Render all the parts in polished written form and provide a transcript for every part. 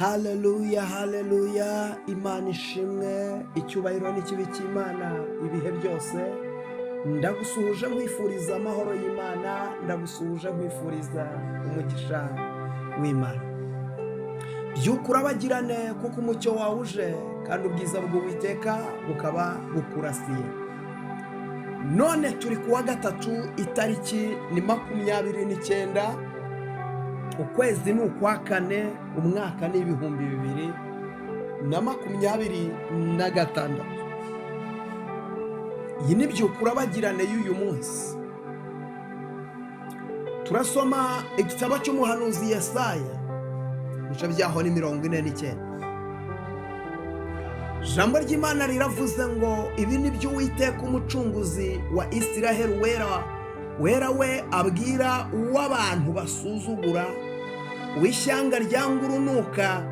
Haleluya, haleluya! Imana ishimwe, icyubahiro n'ikibi cy'Imana ibihe byose. Ndagusuhuje nkwifuriza amahoro y'Imana, ndagusuhuje nkwifuriza umugisha w'Imana. Byuka urabagirane, kuko umucyo wawe uje kandi ubwiza bw'Uwiteka bukaba bukurasiye. None turi ku wa gatatu, itariki ni 29, ukwezi ni ukwa kane, umwaka ni 2026. Iyi ni Byuka Urabagirane y'uyu munsi. Turasoma igitabo cy'umuhanuzi Yesaya, ibice byaho ni 49. Ijambo ry'Imana riravuze ngo: "Ibi ni byo Uwiteka Umucunguzi wa Isiraheli, Wera wera we, abwira uw'abantu basuzugura, uw'ishyanga ryanga urunuka,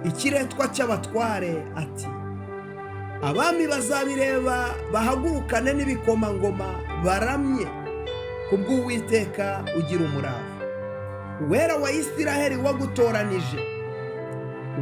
ikiretwa cy'abatware, ati: Abami bazabireba bahagurukane n'ibikomangoma baramye kubw'Uwiteka ugira umurava, Uwera wa Isiraheli wagutoranije.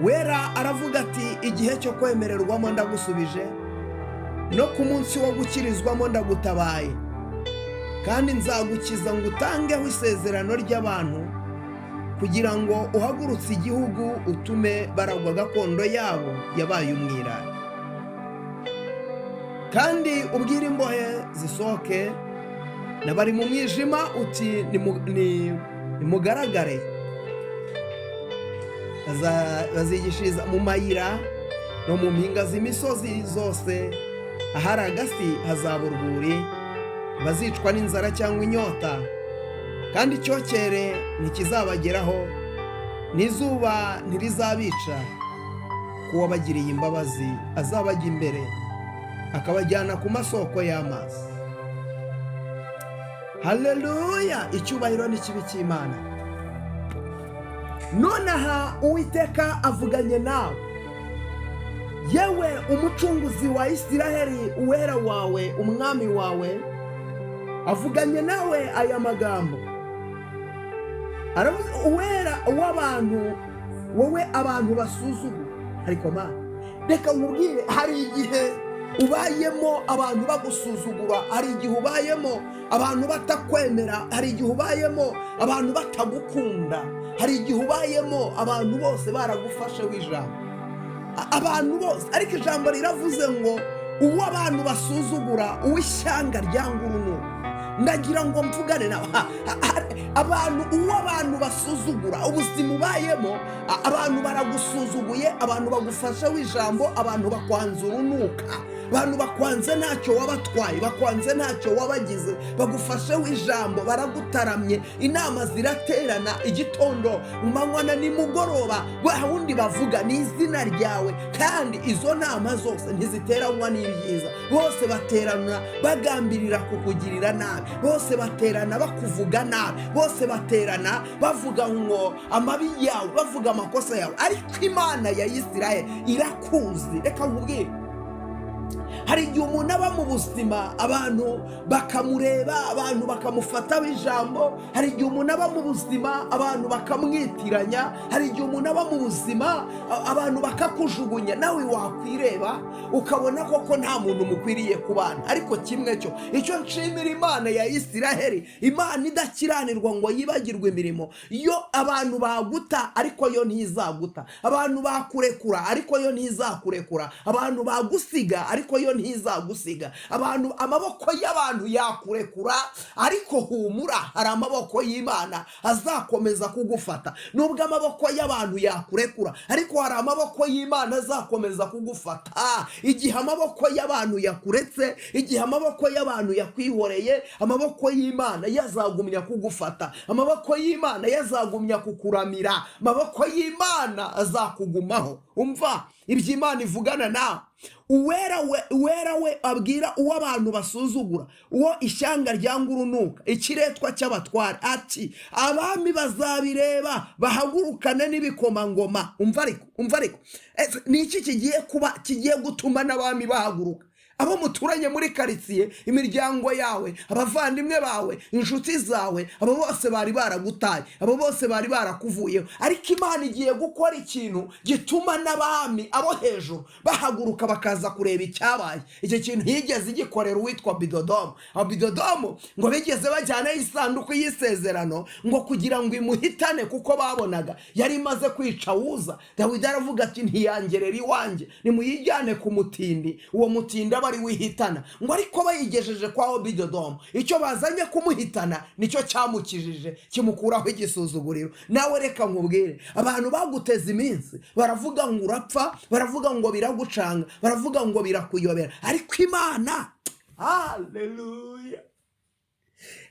Wera aravuga ati: Igihe cyo kwemererwamo ndagusubije, no ku munsi wo gukirizwamo ndagutabaye, kandi nzagukiza ngo utangeho isezerano ry'abantu, kugira ngo uhagurutse igihugu, utume baragwa gakondo yabo yabaye umwirare, kandi ubwire imbohe zisohoke, n'abari mu mwijima uti: Nimugaragare. Bazigishiriza mu mayira no mu mpinga z'imisozi zose, ahari agasi hazaba urwuri. Bazicwa n'inzara cyangwa inyota, kandi icyokere ntikizabageraho, n'izuba ntirizabica, kuko uwabagiriye imbabazi azabajya imbere, akabajyana ku masoko y'amazi." Haleluya! Icyubahiro n'ikibi cy'Imana. Nonaha Uwiteka avuganye nawe, yewe Umucunguzi wa Isiraheli, Uwera wawe, Umwami wawe, avuganye nawe aya magambo. Aravuze, Uwera w'abantu, wowe abantu basuzugura. Ariko mana, reka nkubwire, hari igihe ubayemo abantu bagusuzugura, hari igihe ubayemo abantu batakwemera, hari igihe ubayemo abantu batagukunda, hari igihe ubayemo abantu bose baragufashe w'ijambo, abantu bose. Ariko ijambo riravuze ngo: uwo abantu basuzugura, uw'ishyanga ryanga urunuka. Ndagira ngo mvugane nawe. Abantu, uwo abantu basuzugura, ubuzima ubayemo, abantu baragusuzuguye, abantu bagufashe w'ijambo, abantu bakwanze urunuka, abantu bakwanze ntacyo wabatwaye, bakwanze ntacyo wabagize, bagufashe w'ijambo, baragutaramye. Inama ziraterana igitondo, mu manywa na nimugoroba, wundi bavuga ni izina ryawe, kandi izo nama zose ntiziteranwa n'ibyiza. Bose baterana bagambirira kukugirira nabi, bose baterana bakuvuga nabi, bose baterana bavuga ngo amabi yawe, bavuga amakosa yawe. Ariko Imana ya Isirayeli irakuzi. Reka nkubwire, hari igihe umuntu aba mu buzima abantu bakamureba, abantu bakamufataho ijambo. Hari igihe umuntu aba mu buzima abantu bakamwitiranya. Hari igihe umuntu aba mu buzima abantu bakakujugunya, nawe wakwireba ukabona koko nta muntu mukwiriye kubana. Ariko kimwe cyo, icyo nshimira Imana ya Isiraheli, Imana idakiranirwa ngo yibagirwe imirimo yo. Abantu baguta, ariko yo ntizaguta. Abantu bakurekura, ariko yo ntizakurekura. Abantu bagusiga, ariko yo ntizagusiga. Abantu, amaboko y'abantu yakurekura, ariko humura, hari amaboko y'Imana azakomeza kugufata. Nubwo amaboko y'abantu yakurekura, ariko hari amaboko y'Imana azakomeza kugufata. Igihe amaboko y'abantu yakuretse, igihe amaboko y'abantu yakwihoreye, amaboko y'Imana yazagumya kugufata, amaboko y'Imana yazagumya kukuramira, amaboko y'Imana azakugumaho. Umva ibyo Imana ivugana nawe. Uwera we, Uwera we abwira uwo abantu basuzugura, uwo ishyanga ryanga urunuka, ikiretwa cy'abatware, ati: Abami bazabireba bahagurukane n'ibikomangoma. Umva ariko, umva ariko. Ese ni iki kigiye kuba kigiye gutuma n'abami bahaguruka? Abo muturanye muri karitsiye, imiryango yawe, abavandimwe bawe, inshuti zawe, abo bose bari baragutaye, abo bose bari barakuvuyeho. Ariko Imana igiye gukora ikintu gituma n'abami abo hejuru bahaguruka bakaza kureba icyabaye. Icyo kintu yigeze igikorera uwitwa Bidodomu. Aho Bidodomu ngo bigeze bajyanayo isanduku y'isezerano ngo kugira ngo imuhitane, kuko babonaga yari imaze kwica Wuza. Dawidi aravuga ati: "Ntiyangerera iwanjye, nimuyijyane ku mutindi, uwo mutindi aba ari wihitana." Ngo ariko bayigejeje kwa Obidodomu, icyo bazanye kumuhitana nicyo cyamukijije, kimukuraho igisuzuguriro. Nawe reka nkubwire, abantu baguteza iminsi baravuga ngo urapfa, baravuga ngo biragucanga, baravuga ngo birakuyobera, ariko Imana, haleluya,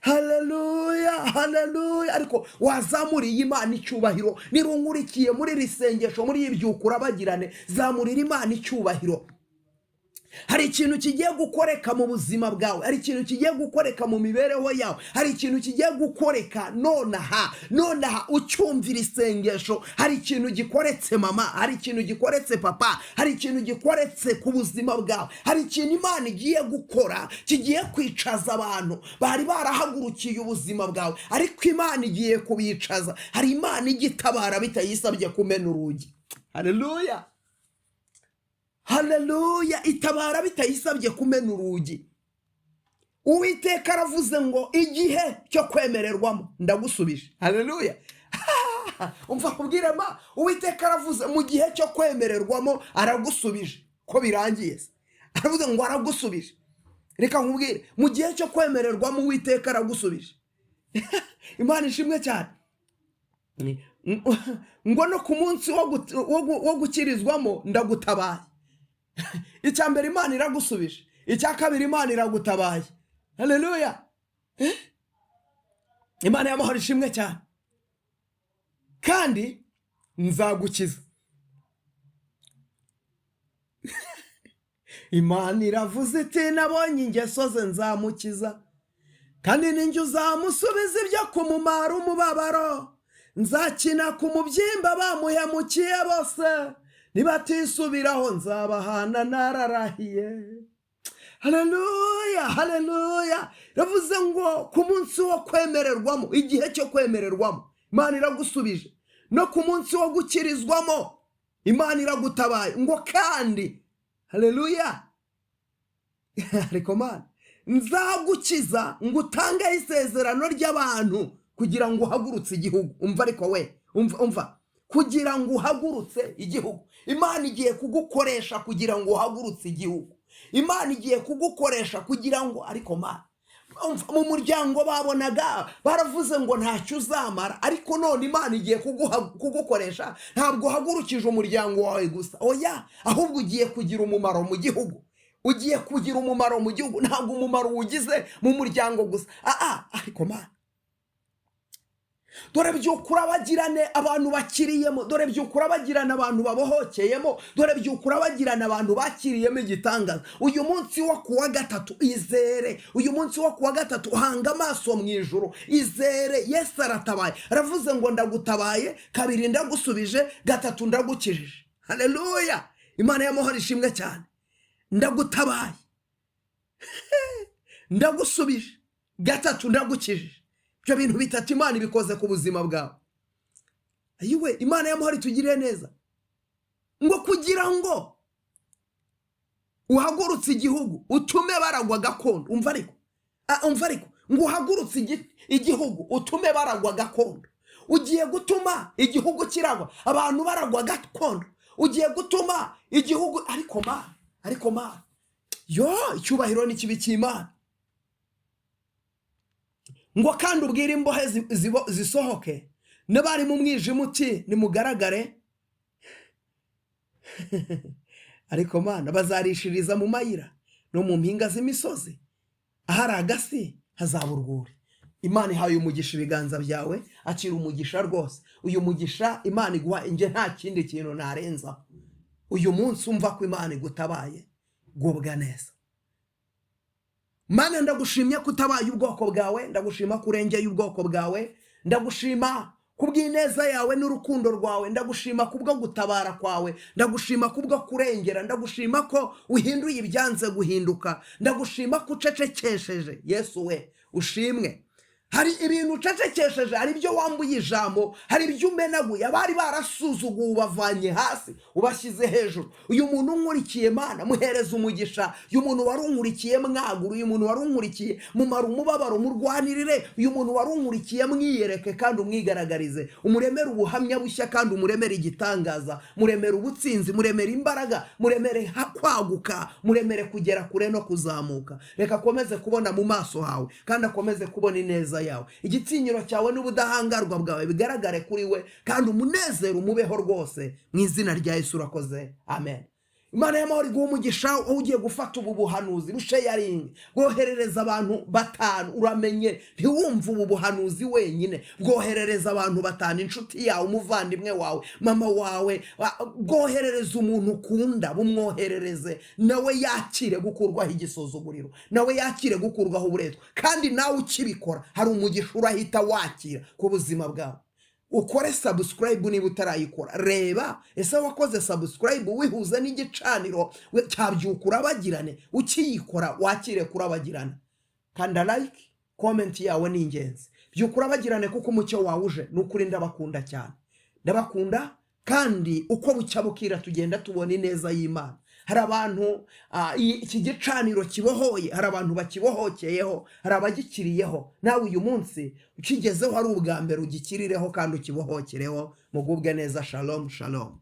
haleluya, haleluya! Ariko wazamuriye Imana icyubahiro? Niba unkurikiye muri iri sengesho, muri iyi byuka urabagirane, zamurira Imana icyubahiro. Hari ikintu kigiye gukoreka mu buzima bwawe, hari ikintu kigiye gukoreka mu mibereho yawe, hari ikintu kigiye gukoreka nonaha, nonaha ucyumvira isengesho. Hari ikintu gikoretse mama, hari ikintu gikoretse papa, hari ikintu gikoretse ku buzima bwawe, hari ikintu Imana igiye gukora kigiye kwicaza abantu bari barahagurukiye ubuzima bwawe, ariko Imana igiye kubicaza. Hari Imana igitabara bitayisabye kumena urugi. Haleluya, haleluya! Itabara bitayisabye kumena urugi. Uwiteka aravuze ngo: "Igihe cyo kwemererwamo ndagusubije." Haleluya! Umva kubwire ma, Uwiteka aravuze mu gihe cyo kwemererwamo aragusubije. Ko birangiye se? Aravuze ngo aragusubije. Reka nkubwire, mu gihe cyo kwemererwamo Uwiteka aragusubije. Imana ishimwe cyane. Ngo no ku munsi wo gukirizwamo ndagutabaye. Icya mbere Imana iragusubije, icya kabiri Imana iragutabaye. Haleluya! Imana y'amahoro ishimwe cyane. Kandi nzagukiza. Imana iravuze iti: "Nabonye ingeso ze, nzamukiza, kandi ninjye uzamusubiza ibyo kumumara umubabaro. Nzakina ku mubyimba bamuhemukiye bose, nibatisubiraho nzabahana nararahiye." Haleluya, haleluya! Yavuze ngo ku munsi wo kwemererwamo, igihe cyo kwemererwamo, Imana iragusubije. No ku munsi wo gukirizwamo Imana iragutabaye. Ngo kandi, haleluya, ariko Mana, nzagukiza ngo utangeho isezerano ry'abantu kugira ngo uhagurutse igihugu. Umva ariko we, umva, umva, kugira ngo uhagurutse igihugu. Imana igiye kugukoresha kugira ngo uhagurutse igihugu. Imana igiye kugukoresha kugira ngo, ariko Mana, umva, mu muryango babonaga baravuze ngo ntacyo uzamara, ariko none Imana igiye kugukoresha. Ntabwo uhagurukije umuryango wawe gusa, oya, ahubwo ugiye kugira umumaro mu gihugu. Ugiye kugira umumaro mu gihugu, ntabwo umumaro uwugize mu muryango gusa. Aa, ariko Mana, dore byuka urabagirane abantu bakiriyemo, dore byuka urabagirane abantu babohokeyemo, dore byuka urabagirane abantu bakiriyemo igitangaza. Uyu munsi wo kuwa gatatu izere, uyu munsi wo kuwa gatatu hanga amaso mu ijuru, izere. Yesu aratabaye, aravuze ngo: "Ndagutabaye, kabiri ndagusubije, gatatu ndagukijije." Haleluya! Imana y'amahoro ishimwe cyane. Ndagutabaye, ndagusubije, gatatu ndagukijije. Ibyo bintu bitatu Imana ibikoze ku buzima bwawe. Ayiwe, Imana y'amahoro itugirire neza. Ngo kugira ngo uhagurutse igihugu utume baragwa gakondo. Umva ariko, umva ariko, ngo uhagurutse igihugu utume baragwa gakondo. Ugiye gutuma igihugu kiragwa, abantu baragwa gakondo. Ugiye gutuma igihugu, ariko ma, ariko ma, yo, icyubahiro ni kibi cy'Imana. Ngo kandi ubwire imbohe zisohoke, n'abari mu mwijima uti: "Nimugaragare." Ariko Mana, bazarishiriza mu mayira no mu mpinga z'imisozi, ahari agasi hazaba urwuri. Imana ihaye umugisha ibiganza byawe, akira umugisha rwose. Uyu mugisha Imana iguha, njye nta kindi kintu narenzaho. Uyu munsi umva ko Imana igutabaye, gubwa neza. Mana, ndagushimye ko utabaye ubwoko bwawe, ndagushima ko urengeye ubwoko bwawe, ndagushima Kubw'ineza yawe n'urukundo rwawe, ndagushima kubwo gutabara kwawe, ndagushima kubwo kurengera, ndagushima ko uhinduye ibyanze guhinduka, ndagushima ko ucecekesheje. Yesu we, ushimwe. Hari ibintu ucecekesheje, hari ibyo wambuye ijambo, hari ibyo umenaguye. Abari barasuzuguwe ubavanye hasi, ubashyize hejuru. Uyu muntu unkurikiye, Mana, muhereza umugisha. Uyu muntu wari unkurikiye, mwagura. Uyu muntu wari unkurikiye, mumara umubabaro, murwanirire. Uyu muntu wari unkurikiye, mwiyereke kandi umwigaragarize, umuremere ubuhamya bushya kandi umuremere igitangaza, muremere ubutsinzi, muremere imbaraga, muremere kwaguka, muremere kugera kure no kuzamuka. Reka akomeze kubona mu maso hawe kandi akomeze kubona ineza yawe, igitinyiro cyawe n'ubudahangarwa bwawe bigaragare kuri we, kandi umunezero umubeho rwose. Mu izina rya Yesu urakoze, amen. Imana y'amahoro iguha umugisha. Wowe ugiye gufata ubu buhanuzi, busharinge, bwoherereza abantu 5. Uramenye ntiwumve ubu buhanuzi wenyine, bwoherereza abantu 5, inshuti yawe, umuvandimwe wawe, mama wawe, bwoherereza umuntu ukunda, bumwoherereze nawe yakire gukurwaho igisuzuguriro, nawe yakire gukurwaho uburetwa. Kandi nawe ukibikora hari umugisha urahita wakira ku buzima bwawe. Ukore subscribe niba utarayikora. Reba ese wakoze subscribe? Wihuze n'igicaniro cyabyuka urabagirane. Ukiyikora wakire kurabagirana. Kanda like, comment yawe ni ingenzi. Byuka urabagirane kuko umucyo wawe uje. Ni ukuri ndabakunda cyane, ndabakunda. Kandi uko bucya bukira tugenda tubona ineza y'Imana. Hari abantu iki gicaniro kibohoye, hari abantu bakibohokeyeho, hari abagikiriyeho. Nawe uyu munsi ukigezeho ari ubwa mbere, ugikirireho kandi ukibohokereho. Mugubwe neza. Shalom, shalom.